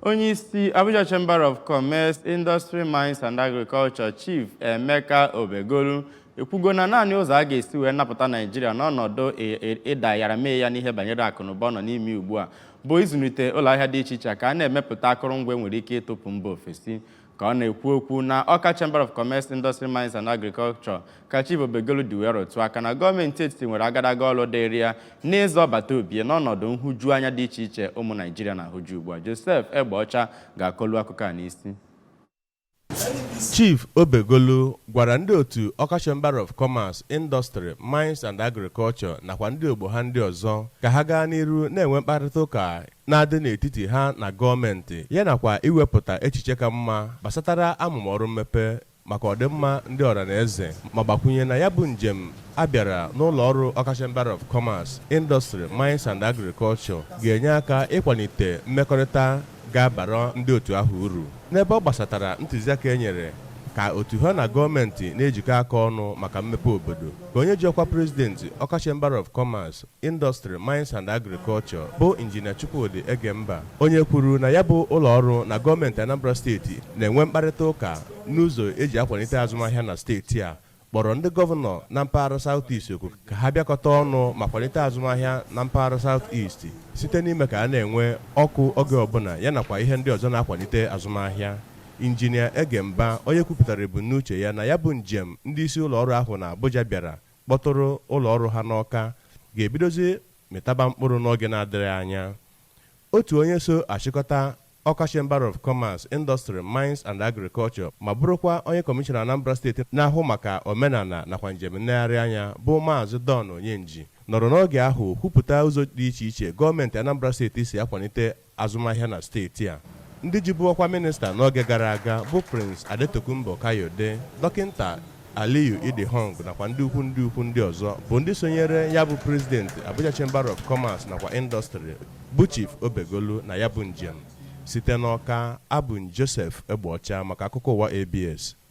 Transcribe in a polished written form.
Onye isi Abuja Chamber of Commerce, Industry, Mines and Agriculture, Chief Emeka Obegolu, ekwugo na naanị ụzọ a ga-esi wee napụta Naijiria n'ọnọdụ ịda yara mee ya n'ihe banyere akụnụba ọ nọ n'ime ugbu a bụ ịzụlite ụlọ ahịa dị iche iche ka a na-emepụta akụrụngwa enwere ike ịtụpụ mba ofesi. Ka ọ na-ekwu okwu na Ọka Chamber of Commerce, Industry, Mines and Agriculture, ka Chief Obegolu dị wee rụtụ aka na gọọmenti etiti nwere agadaga ọlụ dịrị ya n'ịzọ bata obie n'ọnọdụ nhụjuanya dị iche iche ụmụ Naijiria na-ahụju ugbu a. Joseph Egbeọcha ga-akọlu akụkọ a n'isi. Chief Obegolu gwara ndị otu Ọka Chamber of Commerce, Industry, Mines and Agriculture nakwa ndị ogbo ha ndị ọzọ ka ha gaa n'iru na-enwe mkparịta ụka na-adị n'etiti ha na gọọmenti, ya nakwa iwepụta echiche ka mma gbasatara amụma ọrụ mmepe maka ọdịmma ndị ọra na eze, ma gbakwunye na ya bụ njem a bịara n'ụlọ ọrụ Ọka Chamber of Commerce, Industry, Mines and Agriculture ga-enye aka ịkwalite mmekọrịta ga-abara ndị otu ahụ uru. N'ebe ọ gbasatara ntụziaka e nyere ka otu ha na gọọmenti na-ejikọ aka ọnụ maka mmepe obodo, ka onye ji ọkwa prezidenti Ọka Chamber of Commerce, Industry, Mines and Agriculture, bụ Injinia Chukwudi Egemba, onye kwuru na ya bụ ụlọ ọrụ na gọọmenti Anambra Steeti na-enwe mkparịta ụka n'ụzọ eji akwalite azụmahịa na steeti a, kpọrọ ndị gọvanọ na mpaghara South East oku ka ha bịakọta ọnụ ma kwalite azụmahịa na mpaghara South East site n'ime ka a na-enwe ọkụ oge ọbụla, ya nakwa ihe ndị ọzọ na-akwalite azụmahịa. Injinia Egemba, onye kwupụtara ebumnuche ya na ya bụ njem ndị isi ụlọọrụ ahụ na Abuja bịara kpọtụrụ ụlọọrụ ha n'Ọka ga-ebidozi mịtaba mkpụrụ n'oge na-adịghị anya. Otu onye so achịkọta Ọka Chamber of Commerce, Industry, Mines and Agriculture, ma bụrụkwa onye kọmishọna Anambra Steeti na-ahụ maka omenala nakwa njem nlegharị anya, bụ Maazị Don Onyenji, nọrọ n'oge ahụ kwupụta ụzọ dị iche iche gọọmenti Anambra Steeti si akwalite azụmahịa na steeti a. Ndị jibu ọkwa minista n'oge gara aga, bụ Prince Adetokunbo Kayode, Dọkịnta Aliyu Idihong nakwa ndị ukwu ndị ọzọ bụ ndị sonyere ya bụ prezidenti Abuja Chamber of Commerce nakwa Industry, bụ Chief Obegolu, na ya bụ njem. Site n'Ọka, abụ Joseph Egbeọcha maka akụkọ ụwa ABS.